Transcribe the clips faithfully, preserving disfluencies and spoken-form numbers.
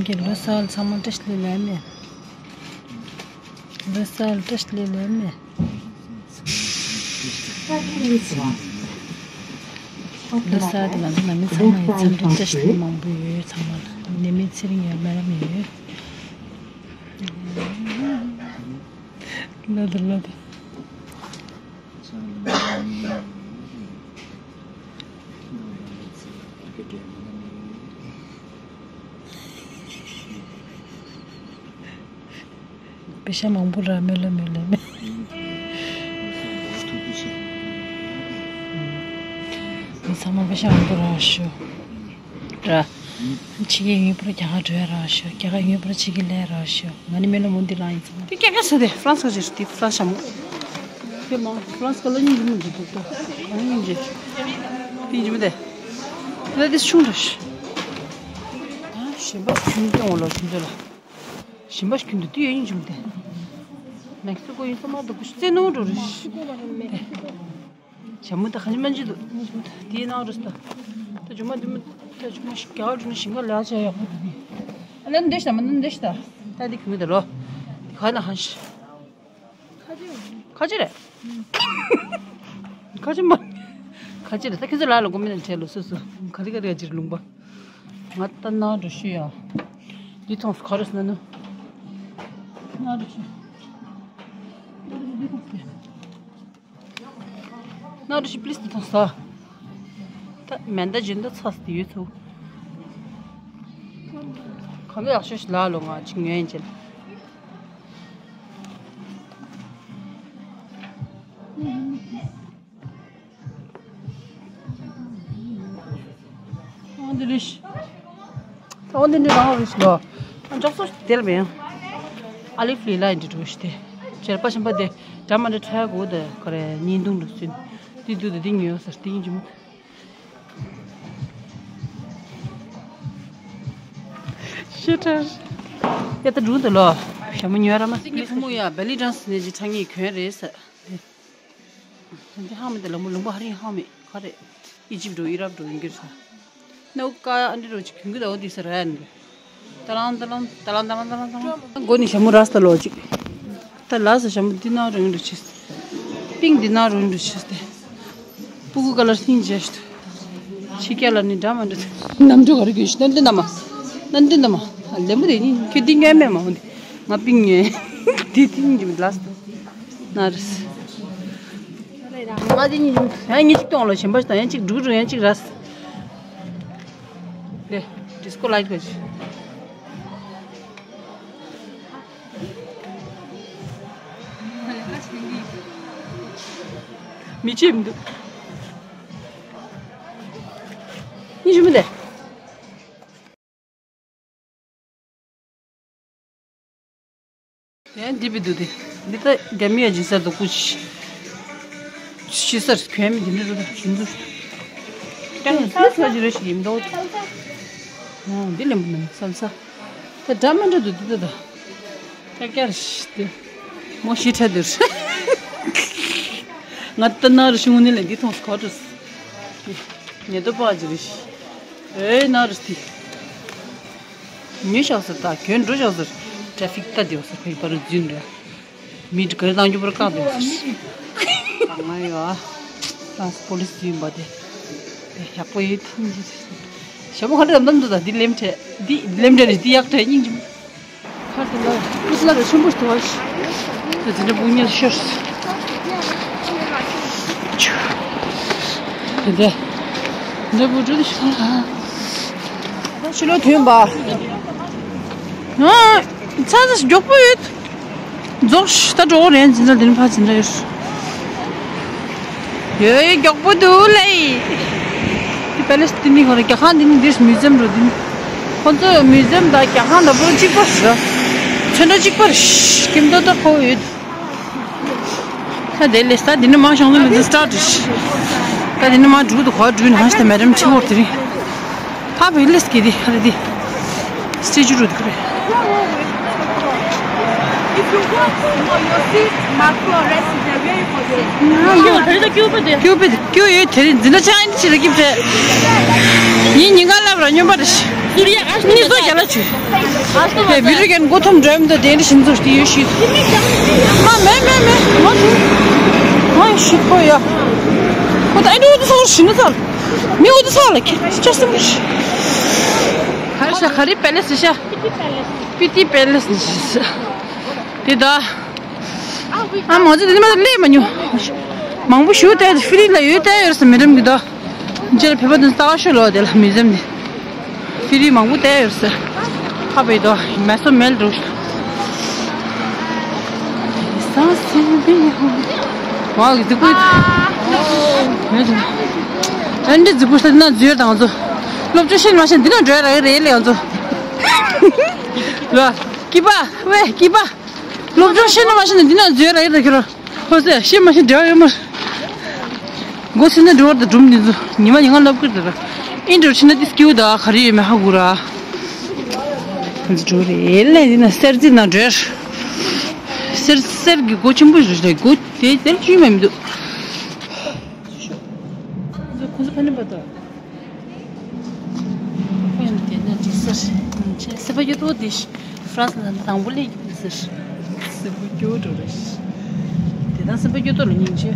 ཀྱི་ལོ་གསར་ཚང་མ་བཀྲ་ཤིས་བདེ་ལེགས་མེད། ལོ་གསར་བཀྲ་ཤིས་བདེ་ལེགས་མེད། ལོ་གསར་དེ་ང་ཚོ་ནང་མི་ཚང་མ་ཡི་འཚམས་འདྲི་བཀྲ་ཤིས་བདེ་ལེགས་མང་པོ་ཡོད། ཚང་མ་ལ་ནད་མེད་ཚེ་རིང་ཡོད། སྨན་རམ་ཡོད། ལོ་དང་ལོ་དང་། པེ་ཤ་མང་པོ་རག་མེད་ལ་མེད་ལ་མེད། མི་ཚང་མ་པེ་ཤ་མང་པོ་རག་ཤོག་ར། ཕྱི་རྒྱལ་ཡུལ་པོར་རྒྱ་གར་འགྲོ་ཡ་རག་ཤོག་རྒྱ་གར་ཡུལ་པོར་ཕྱི་རྒྱལ་ལས་རག་ཤོག་ང་ནི་མེད་ལ་མོ་འདི་ལ་ཡིན་ཚང་མ། དེ་སྐད་ཆ་ཟེར་ཏེ་ཧྥ་རན་སི་ག་ཅིག་དེ་ཧྥ་རན་སི་ཤ་མོ། དེ་མ་ཧྥ་རན་སི་ག་ལ་ཡིན་གྱི་མི་འདུག་ཏོ། གང་ཡིན་གྱི། དེ་ཡིན་གྱི་མི་དེ། དེ་དེ་ཆུང་འདྲ་ཤི། ཨ་གཞན་པ་ཆུང་སྐྱོང་ལ་ཆུང་ཚོ་ལ། གཞན་པ་ཞིག་ཁྱོད་འདི་ཡོད་ཡིན་བྱུང་སྟེ། མེག་སི་ཀོ་ཡིན་ས་མ་གཏོགས་ཀུ་ཤུ་རྩེ་ནོར་འགྲོ་རེ་ཞིག་ཞྭ་མོ་ད་ག་ནི་མ་འཇུ་འདུག་དེའི་ནང་རུ་སྟ། ད་ཇུ་མ་འདི་མ་ད་ཇུ་མ་ཞིག་རྒྱ་གར་འགྲོ་ན་ཞིང་ཁ་ལ་ཆ་ཡག་པོ་འདུག་གི། ཨ་ལན་འདི་ཤ་མ་ནན་འདི་ཤ་ད། ད་འདི་གི་མི་ད་ལོ། འདི་ག་ན་ཧ་ཤི། ཁ་ཅི་རེད། ཁ་ཅི་མ། ཁ་ཅི་རེད། ད་ཁྱོད་ཚོ་ལ་ལ་གོ་མི་ན་བྲལ་ལོ་སོ་སོ། ག་རི་ག་རི་ག་ཅིར་ལུང་པ། ང་ད་ན་འགྲོ་ཤི་ཡ། འདི་མཐོང་སོ་ག་རེ་སོ་ན་ནུ། ན་འགྲོ་ཤི། ན་འགྲོ་ཤི་པི་ལི་སི་འདི་མཐོང་སོ། ད་མེན་ད་ཇིན་ད་ཚ་སི་དེ་ཡོད་ཚུ། གང་ག་ཡག་ཤོས་ཤི་ལ་ལོ་ང་ཅིག་ངན་ཅན། འོན་ཏེ་རིཤ། འོན་ཏེ་འདི་རང་རིཤ་ལོ། འཇོག་སོ་དེར་བེང་། ཨ་ལི་ཕི་ལི་ལ་འདི་འགྲོ་ཤི་སྟེ། ཆེར་པ་ཤམ་པ་དེ་འདྲ་མ་འདྲ་ཁྲ་གོ་དེ་ཁ་རེ་ཉིན་དུང་འགྲོ་སུན། དེ་དུ་དེ་དེ་ཉོས་སར་དེ་ཡིན་གྱི་མོ། ཤི་ཁྲ། ཡ་ད་འགྲུག་དུ་ལོ། ཞྭ་མོ་ཉོས་ར་མ་སི་ངའི་བུ་མོ་ཡ་བེ་ལི་ཌན་སི་ནས་ཀྱི་ཁྲ་ངེས་གྱོན་རེད་ས། འདི་ཧ་མི་དེ་ལ་མོ་ལུང་པ་ཧ་རིང་ཧ་མི་ག་རེད། ཨི་ཇིབ་འགྲོ་ཨི་རབ་འགྲོ་ཡིན་གྱི་རེད་ས། ནའུ་ཀ་ཨ་འདྲི་རོ་ཅིག་གྱོན་གྱི་ད་འོ་དེ་ས་ར་ཡན་གྱི། ཏ་ལང་ཏ་ལང་ཏ་ལང་ཏ་ལང་ཏ་ལང་། མགོ་ནས་ཞྭ་མོ་ར་ས་ལོ་ཅིག་ཏ་ལ་ས་ཞྭ་མོ་འདི་ན་རུང་འགྲོ་ཆེ། པིང་འདི་ན་རུང་འགྲོ་ཆེ་སྟེ། སྤུ་གུ་ཀ་ལར་སྙིང་རྗེ་ཞིག་ཕྱི་རྒྱལ་ལ་ནི་འདྲ་མ་འདྲ། ནམ་འགྲོ་ག་རེ་གྱོན་ཤི་ནན་ཏན་ན་མ། ནན་ཏན་ན་མ། ལེ་མོ་དེ་ནི་ཁྱོད་འདི་ཉོས་མེད་མ་འོ་འདི། ང་པིང་ཉོས། དེ་ཏིང་གི་མི་ལ་སྟེ། ན་རེ་སི། ང་དེ་གཉིས་ཡང་གཉིས་གཅིག་གཏོང་ལ་གཞན་པ་ཞིག་དང་ཡང་གཅིག་འགྲུག་འགྲུག་ཡང་གཅིག་ར་སི། ལེ། ཌི་སི་ཀོ་ལའིཊ་ག་ཅི། མི་ཅེས་མི་འདུག་གཉིས་ཞུ་མི་ལེ། ཡང་འདི་བི་འདུག་དེ། འདི་ད་རྒྱ་མི་ཡ་ཇི་སར་དུ་ཀུ་ཤི། ཤི་སར་གོན་མི་འདི་འདྲ་འདུག་ད་ཞུ་འདུག་ཀྱང་སལ་སལ་ཇི་རེ་ཞིག་ཡིན་མདོག་ཨོ་འདི་ལེན་པོ་ནམ་སལ་ས། ད་འདྲ་མི་འདྲ་འདུག་འདི་ད་ད། ཀྱ་ཀྱ་རེ་ཞིག་དེ། མོ་ཤི་ཁྲ་འདུག་ང་ད་ན་རུ་ཤུང་ནི་ལེན་འདི་མཐོང་སྐོར་དུ། ཉེ་དུ་པ་ཇི་རེ་ཞིག་ཨེ་ན་རུ་སྟི། ཉོས་ཤག་ཟེར་ད་གྱོན་འགྲོ་ཤག་ཟེར། ཊེ་ཕིག་ལྟ་དེ་བ་ཟེར་ཕ་ཡི་པ་རུ་རྫུན་རེད། མི་ག་རེ་བཏང་རྒྱུ་པར་བཀག་དེ་བ་ཟེར། ང་ཡོད་ཨ། ཏང་སི་པོ་ལི་སི་ཡིན་པ་དེ། དེ་ཡག་པོ་ཡིན་ཐང་ཞེ་ཞེ། ཞྭ་མོ་ག་འདྲ་དམ་དམ་འདུག་ད་འདི་ལེམ་ཁྲེ། འདི་ལེམ་ཁྲེ་རེད་འདི་ཡག་ཁྲེ་སྙིང་རྗེ་མོ། ཁར་དེ་ལ་ཕུ་སི་ལ་རེ་ཆེན་པོ་ཞིག་ཐོག་ཞིག་དེ་འདྲ་བུ་ཉལ་ཤོར། དེ་འདྲ་འདྲ་བུ་འགྲོ་དེ་ཤོར། ཕྱི་ལོགས་ཐོན་པ། ཨ་ཚ་ཚ་མགྱོགས་པོ་ཡོད། རྫོགས་ཤི་ད་འགྲོ་རན་འཛིན་ལ་འདི་ནི་ཕ་འཛིན་ལ་ཡོད། ཡོད་མགྱོགས་པོ་འདུག་ལེ། དེ་པེ་ལེ་སི་འདི་ནི་ཁོ་ར་རྒྱ་ཁང་འདི་ནི་འདིར་མིའུ་ཛེམ་འགྲོ་འདི་ནི། ཁོ་ཚོ་མིའུ་ཛེམ་དང་རྒྱ་ཁང་དང་པོ་གཅིག་པ་རེད། ཚོན་ཁྲ་གཅིག་པ་རེད། ཁྱིམ་ཐོག་ཏུ་ཁོ་ཡོད། ད་དེ་ལས་ད་དེ་ནི་མ་ཤོང་ཚོད་མི་ཚོད་སི་ཊར་ཊི་རེད། ད་དེ་ནི་མ་འགྲུག་ཏུ་གོ་འགྲུག་ནི་ཧ་ཤི་ད་མེ་ཌམ་ཆི་བོར་དེ་རིང་། ཕ་བི་ལེས་ཀི་དི་ཧ་རི་དི། སི་ཊེ་ཅུ་རུ་དི་ཁུ་རེ། If you want to know your seat, mark your rest is there, where you for this? ཡོད་དེ་ད་ཀྱུ་པ་དེ། ཀྱུ་པ་དེ་ཀྱུ་ཡོད་དེ་རིང་འཛིན་གྲྭ་ཆ་ཨིན་ཆི་ལ་ཀིབ་ཆེ། ཡིན་ཉིན་ག་ལབ་ར་སྨྱོན་པ་རེ་ཤི། ནི་ཚོ་རྒྱ་ལ་ཆུ། དེ་བི་རི་གན་མགོ་འཐོམ་འགྲོ་མི་འདུག་དེ་འདྲ་ཞིག་འཛུགས་དེ་ཡོད་ཤི། མ་མེ་མེ་མེ་མ་ཆུ། མ་ཡི་ཤི་ཁོ་ཡ། ཁོ་ད་ཨེ་འདྲ་འུ་ཚོ་ཤི་ན་ཚར། མི་འུ་ཚོ་ལ་ཁྱེར་ཅག་སེམས་ཤི། ག་རེ་ཤ་ག་རེ་པེ་ལེ་སི་ཤ། སྤི་ཏི་པེ་ལེ་སི་ཤ། དེ་ད། ཨ་མ་ཚོ་དེ་མ་ལས་མ་ཉོ། མང་པོ་ཞུ་ཏེ་ཧྥི་རི་ལ་ཡོད་ཏེ་ཡོད་ས་མི་འགྲམ་གི་ད། ཁྱེད་ལ་བོད་པ་དུ་ལྟ་བ་ཤོད་ལོ་དེ་ལ་མི་འཛེམ་ནི། ཧྥི་རི་མང་པོ་བལྟས་ཡོད་ཟེར། ཁ་བའི་དོ་མེ་སོ་མེལ་འགྲོ། ཝ་གི་འཛུགས་པོ། མེ་འདྲ་འཛུགས་པོ་ས་འདི་ན་འཛུལ་དང་ཚོ། སློབ་སྦྱོང་ཤེས་མ་ཤེས་འདི་ན་འགྲོ་ཡ་ར་རེད་ལེ་ཡང་ཚོ། ལ། སྐྱིད་པ་ཝེ་སྐྱིད་པ། སློབ་སྦྱོང་ཤེས་ན་མ་ཤེས་ན་འདི་ན་འཛུལ་ར་ཡོད་ར་ཁྱོད་ར། ཧོ་སེ་ཤེས་མ་ཤེས་འབྲེལ་བ་ཡོད་མ་རེད། མགོ་ཚོས་ན་འགྲོ་བར་དུ་སྒྲུང་འདི་ཚོ་ཉི་མ་ཉི་མ་ལབ་ཀྱི་རེད། ཨིན་འགྲོ་ཕྱིན་ན་ཏི་སྐྱིའུ་ད་ག་རེ་ཡོད་མེད་ཧ་གོ་ར། འདི་འགྲོ་རེད་ལས་འདི་ན་གསེར་རྩི་ན་འགྲོ། གསེར་གསེར་གྱི་སྒོ་ཆེན་པོ་ཞིག་རེད། སྒོ་དེ་དེར་ཅུས་མེད་མི་འདུག་ཁོ་ཚོ་ཕ་ནི་པ་ད། ཁོ་ཡང་དེ་ན་འགྲིག་ས་རེད། ཁྱེད་སེམས་པ་སྐྱོ་ཏོ་དེ་ཧྥ་རན་སི་ན་དང་པོ་སླེབས་ཀྱི་མི་ཟེར། སེམས་པ་སྐྱོ་འགྲོ་རེད། དེ་དང་སེམས་པ་སྐྱོ་ཏོ་ལ་སྙིང་རྗེ།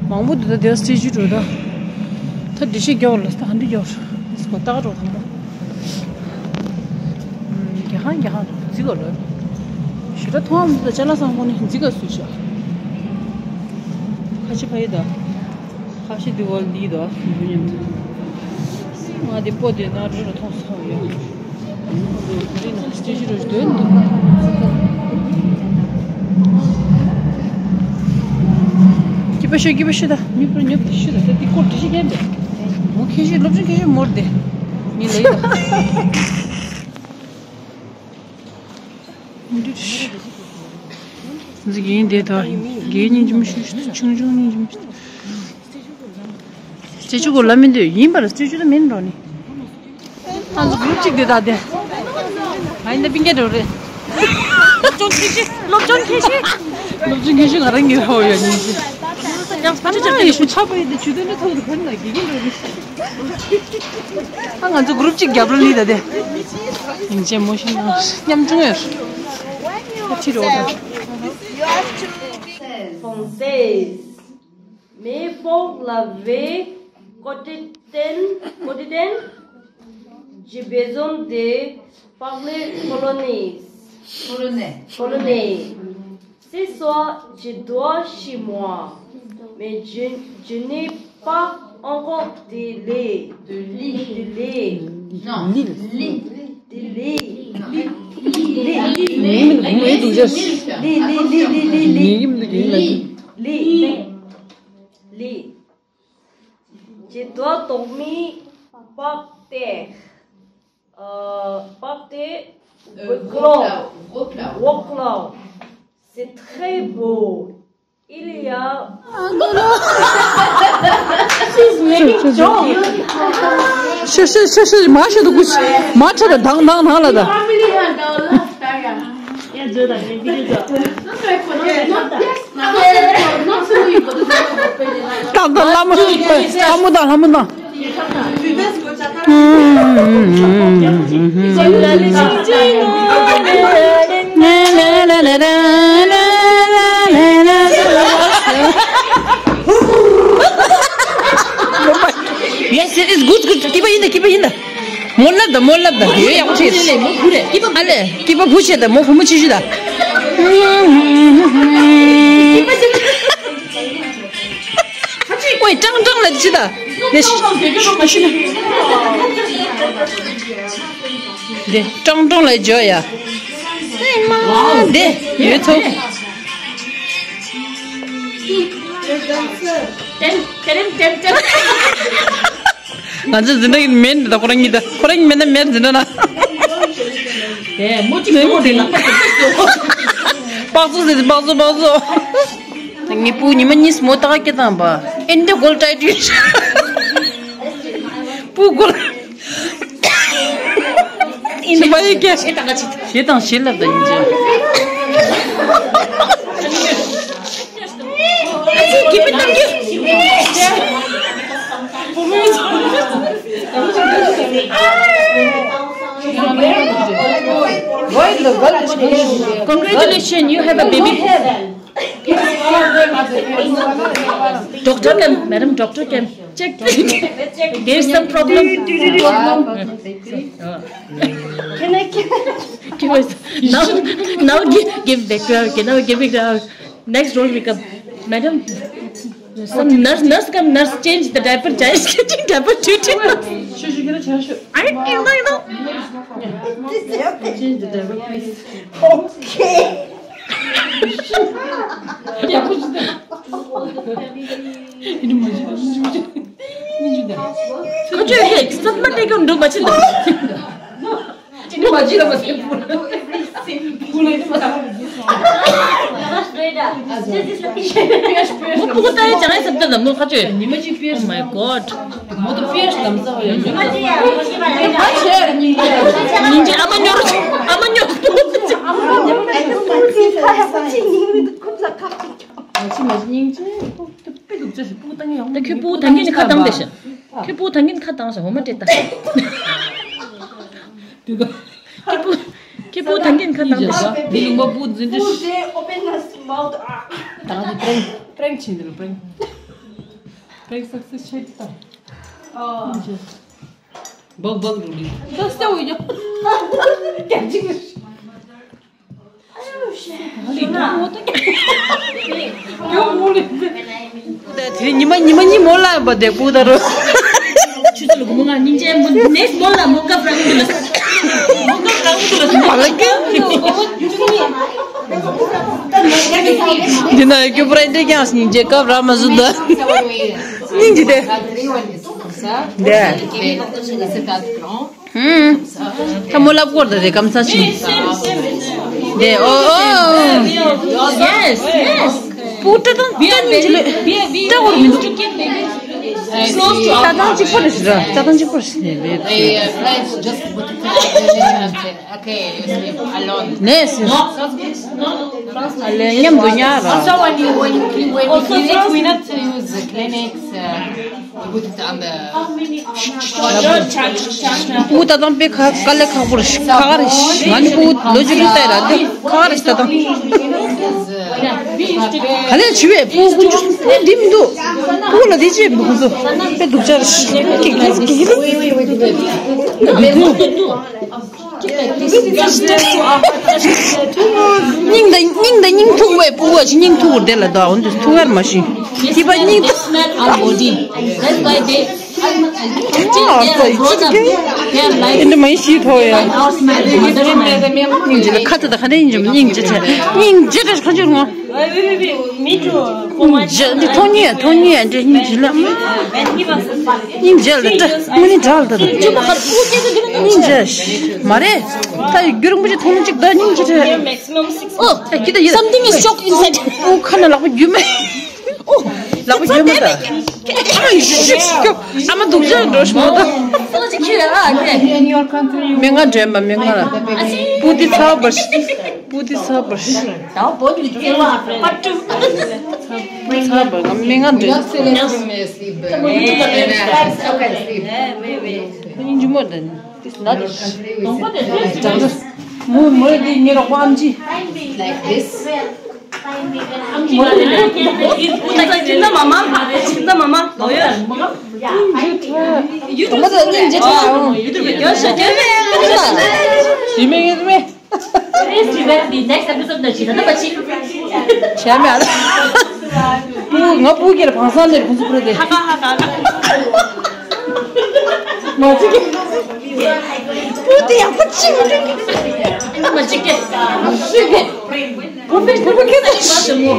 མང་པོ་འདུག་ད་དེ་སི་ཊེ་ཅུ་འགྲོ་ད། ད་འདི་ཤེས་རྒྱག་ལ་ད་འདི་རྒྱག་ཨིས་གོ་ཏག་འགྲོ་དང་པོ། རྒྱ་ཁང་རྒྱ་ཁང་འཛི་ག་ལོ། ཞུ་ད་མཐོང་བ་མི་འདུག་ད་ཅ་ལག་ཚང་ཁོ་ནི་འཛི་ག་སུ་ཤ། ཁ་ཆེ་ཕ་ཡི་ད། ཁ་ཤས་འདི་བ་འདི་དོ་འདི་མཉམ་དུ། ང་འདི་པོ་དེ་ན་རུ་རུ་མཐོང་སོང་ཡོད། འདི་ན་སི་ཊེ་ཅུ་རུ་འདོན་འདུག་སྐྱིད་པ་ཤོད་སྐྱིད་པ་ཤོད་ད་མི་པུར་ཉོབ་དེ་ཤོད་ད་ད་འདི་སྐོར་འདྲི་ཤེས་མཁན་མེད། མོ་ཁྱེད་ཤོད་སློབ་སྦྱོང་ཁྱེད་ཤོད་མོར་དེ་ངས་ལས་ད། འདི་གིན་དེ་དག་གིན་སྙིང་རྗེ་མོ་ཞུ་ཞུ་ཆུང་ཆུང་སྙིང་རྗེ་མོ་ཞུ། སྤྱི་ཆུ་གོ་ལ་མི་འདོད་ཡིན་པར་སྤྱི་ཆུ་ད་མིན་འགྲོ་ནི། ང་ཚོ་གུ་རུབ་གཅིག་དེ་དག་དེ། ང་ཡིན་ད་པིང་ཀེ་འགྲོ་རེད། སློབ་སྦྱོང་ཁྱེད་ཤི་སློབ་སྦྱོང་ཁྱེད་ཤི། སློབ་སྦྱོང་ཁྱེད་ཤི་ང་རང་གི་ཧོ་ཡོད་ཉིན་ཤི། ཡང་ཕ་ཆ་ཆ་ཡེ་ཤུ་ཆ་པོ་ཡིན་ད་ཆུ་དོན་ནི་ཐོག་ཏུ་ཕན་ན་དགེ་རྒན་འགྲོ་རེད། ཨ་ང་ཚོ་གུ་རུབ་གཅིག་རྒྱབ་རོགས་ལི་ད་དེ། ཡིན་ཅེ་མོ་ཤི་ན་མཉམ་ཆུང་ཡོད། ཁ་ཁྲི་རོགས་ད། Française. Mes forts lavés, quotidienne, quotidienne, j'ai besoin de parler polonais. Polonais. Polonais. Ce soir, je dors chez moi, mais je, je n'ai pas encore de lait. De lit. De lait. Non. Lit. De lait. Non. Lit. Lit. Lit. Lit. Lit. Lit. Lit. Lit. Je dois dormir par terre. Euh, par terre. Euh, vos clous. Vos clous. Vos clous. C'est très beau. Il y a. ཤ་ཤ་ཤ་ཤ་མ་ཤ་དུ་གུ་མ་ཁྲ་ད་དང་དང་དང་ལ་ད། ཏག་ཏག་ལྷ་མོ་ལྷ་མོ་དང་ལྷ་མོ་དང་། Yes, it is good, good. སྐྱིད་པ་ཡིན་ད། སྐྱིད་པ་ཡིན་ད། མོ་ལབ་ད། མོ་ལབ་ད། ཡོད་ཡག་པོ་བྱེད། ཨ་ལེ། སྐྱིད་པ་བུ་བྱེད་ད། མོ་བུ་མོ་བྱེད་ཞུ་ད། ཨོའི་ཀྲང་ཀྲང་ལ་བྱེད་ད། དེ་ཀྲང་ཀྲང་ལ་འཇོག་ཡ། ཨེ་མ་དེ་ཡོད་ཚོ། ང་ཚོ་འཛིན་གྲྭ་གི་མེད་འདི་དང་ཁོ་རང་གཉིས་དང་ཁོ་རང་གཉིས་མེད་ན་མེད་འཛིན་གྲྭ་ན། དེ་མོ་གཅིག་མེད་མོ་དེ་ལ། པགས་བཙོག་ཟེར་ཏེ་པགས་བཙོག་པགས་བཙོག་ངའི་བུ་ཉི་མ་གཉིས་མོ་ཏག་སྐྱེ་དང་པ། ཨེ་འདི་གོལ་ཏའི་ཏི། བུ་གོལ། ཨིན་པ་ཡི་ཀེ། ཞེ་དང་ཞེ་ལབ་ད་ཡིན་ཅེ། ཨ་ཙི་གི་མི་གཏམ་རྒྱུ། Congratulations, you have a baby. Doctor can, madam, doctor can check. There's some problem. Can I, can I? Give us, now, now give, give back to her. Okay, now give it to her. Next door become, madam, some nurse, nurse come, nurse change the diaper, child changing diaper duty. Sure, sure, can I tell you? I don't know, you know. Change the diaper, please. Okay. ཁོ་ཚོས་ཧེ་སྲིད་མ་སྟེར་གི་འགྲོ་མ་ཕྱིན་འདུག་ཅི་འདྲ་བ་ཅི་ལ་མ་ཟེར་བུ་ལ། བུ་ལ་ཡིན་མ་ད། མོ་སྤུ་གུ་ལྟ་ཡ་ཅང་ཡ་སེམས་ལྟ་ལ་མོ་ཁ་ཆོས། ཉི་མ་གཅིག་ཕེར། Oh my God. མོ་དུ་ཕེར་ལམ་ས་བ་ཡ། ཉི་མ་གཅིག་ཡ། ཉིན་གཅིག་ཨ་མ་ཉོར། ཨ་མ་ཉོར། ཨ་མ་ཉོར། ཨ་མ་ཉོར། ཁ་ཡ་ཁ་ཆེ་ཉིན་མི་འདུག་ཁུབ་ལ་ཁ་ཆེ། མ་ཆེ་མ་ཆེ་སྙིང་རྗེ། སྤུ་གུ་དཔེ་སྡུག་ཅག་ཞིག་སྤུ་གུ་བཏང་ཡ་ཡོང་། ད་ཁྱོད་སྤུ་གུ་ཐང་གིན་ནི་ཁ་བཏང་བསྡད་ཤག་ཁྱོད་སྤུ་གུ་ཐང་གིན་ཁ་བཏང་ཤག་འོ་མ་སྤྲད་ད། དེ་ད། ཁྱོད་སྤུ་གུ་ཁྱོད་སྤུ་གུ་ཐང་གིན་ཁ་བཏང་བསྡད་ཤག་འདི་ལུང་པ་སྤུ་གུ་འཛིན་གྲྭ། Open his mouth. ད་ང་ཚོ་prank prank བྱེད་འདི་ལ་prank prank success བྱེད་ད། ཨོ། སྙིང་རྗེ། སྦག་སྦག་འགྲོ་ལི། ད་སེ་འོ་ཡ། རྒྱ་ཅིག་དེ་ཉི་མ་ཉི་མ་གཉིས་མོ་ལ་བ་དེ་པུ་ད་རོ། ཆུ་ཚོད་ལ་གུ་མོ་ང་སྙིང་རྗེ་མོ་next མོ་ལ་མོ་ཀ་ཕྲ་གུ་ལ། མོ་ཀ་ཕྲ་གུ་ལ། མ་ལ་ཀ། འདི་ན་ཀུ་པྲ་འདི་ཀྱང་སྙིང་རྗེ་ཀ་ཕྲ་མ་བཟོ་ད། སྙིང་རྗེ་དེ། དེ། ད་མོ་ལབ་སྐོར་དང་རེ་ཀམ་ཚ་ཞིང་། དེ་ཨོ་ཨོ། Yes, yes. པུ་ཏ་དང་ཏན་ཇི་ལེ། ཏ་འོར་མི་འདུག་ཏ་དང་གཅིག་པོ་རེད་ཤི་ར། ཏ་དང་གཅིག་པོ་རེད་ཤི་ནས་རེད། Okay, you sleep alone. ནས་སི། ཨ་ལེ་མཉམ་དུ་ཉལ་ར། Also, when you, when you clean, when you clean it, we not use the Kleenex. Uh, How many? How much? How much? How much? པུ་ད་དང་པེ་ཁ་དཀའ་ལས་ཁག་པོ་རེད་ཤི། ཁག་རེད་ཤི། ང་ནི་པུ་ལོ་ཅི་རུ་ལྟ་ཡ་ར་འདི་ཁག་རེད་ཤི། ད་དང་ག་ལས་བྱི་བས་པུ་ཀུན་ཅུ་པུ་འདི་མི་འདུག་པུ་ལ་འདི་ཅི་མི་ཁོང་ཚོ་པེ་སྡུག་ཅག་རེད་ཤི། ཀི་ཀི་ཀི་ཀི། སྙིང་དང་སྙིང་དང་སྙིང་ཐུག་བས་པུ་བ་ཞིག་སྙིང་ཐུག་བར་དེ་ལ་ད་འོན་ཏེ་ཐུག་ཡར་མ་ཤི། ཁྱི་པ་སྙིང་ཐུག Our body. That's why they, they are grown up. They are like, ཨིན་མ་ཤི་ཐོ་ཡ། Like our smell, mother smell. སྙིང་རྗེ་ལ་ཁ་ཚ་ད་ཁ་ནས་སྙིང་རྗེ་སྙིང་རྗེ་ཁ་ཆུར་ངོ་། སྙིང་རྗེ་ད་ཁ་ཆུར་ངོ། སྙིང་རྗེ་འདི་ཐོ་ཉིད་ཐོ་ཉིད་འདི་སྙིང་རྗེ་ལ། སྙིང་རྗེ་ལ་ད་དངོས་གནས་དྲག་ལ་ད་ད། སྙིང་རྗེ་མ་རེད། ད་རྒྱུ་རིང་པོ་ཅིག་ཐོང་ཅིག་ད་སྙིང་རྗེ་ད། ཨོ། ད་ཁྱི་ད་ཡིད། Something is stuck inside. ཨོ་ཁ་ན་ལག་པ་རྒྱུ་མེད། ཨོ། ལག་པ་རྒྱུ་མེད་ད། ཨ་མ་ཡི་ཤི་ཤི་ཤི། ཨ་མ་སྡུག་ཅག་འགྲོ་ཤི་མོ་ད། སོ་ཅི་ཁྱི་ར་ཨ་ཁེ། མི་ང་འདྲེན་པ་མི་ང་ལ། པུ་ཏི་ཚ་བར་ཤི། པུ་ཏི་ཚ་བར་ཤི། ད་བོ་ཏི་ཚེ་བ་པ་ཏུ། ཚ་བར་ང་མི་ང་འདྲེན། Not still in the room, sleep. Come on, you do the best. Okay, sleep. སྙིང་རྗེ་མོ་ད། མོ་མོ་འདི་ཉེ་རོགས་པ་ཨམ་ཆི། Like this. མོ་ད་སྙིང་རྗེ་ཐལ། ཡུ་ཏུབ་ཡོད་ཤ་ཅན་མེད། ཡུ་ཏུབ་ཡོད་ཤ་ཅན་མེད། ཡིན་མེད་ཡིན་མེད། Please be back the next episode. བྱས་མེད་ཨ། པུ་ང་པུ་གེར་བང་སང་ལེར་ཁོང་ཚོ་པུ་རེ་དེ། ཧ་ཧ་ཧ་ཧ། མ་ཅིག་གེ། པུ་དེ་ཡག་པོ་ཅི་མི་འདུག་མ་ཅིག་གེ། པུ་ཕེ་པུ་ཕེ་ཁེ་ཏ་ཞི་མོ།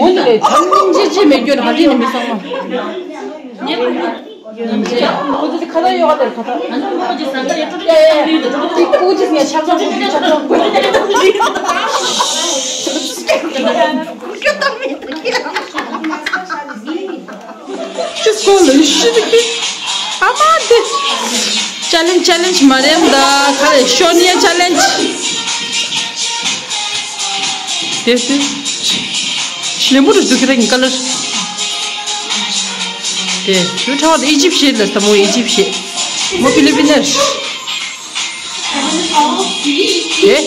འོ་ནི་ལས་བྱམས་སྙིང་རྗེ་ཅི་མེད་རྒྱུ་ཧ་ལི་ནི་མི་ཚང་མ། ཁོ་ཚོ་ཁ་ཐག་ཡོད་ག་དེར་ཁ་ཐག་ཨ་ནི་ཁོ་ཚོ་ཟ་ཁ་ཡོད་ཏུ་ཡོད་ཏུ་ཡོད་ཏུ། ཁོ་ཚོ་ངས་ཆབ་ཆབ་ཁོ་ཚོ་ཆབ་ཆབ་ཁོ། ཁྱི་སོ་ལ་ཤི་ཏི་ཨ་མ་དེ། Challenge challenge མ་རེམ་ད་ཁ་ལས་ཤོ་ནི་ཡ་challenge། དེ་སུ། ལེམ་བུ་རུ་འདུག་ཁྱེད་རང་གི་ཀ་ལར། དེ་ཞུ་ཁྲ་བ་དེ་ཨི་ཇིབ་ཤེད་ལ་ད་མོ་ཨི་ཇིབ་ཤེད། མོ་ཕི་ལི་པི་ནར། ཨེ།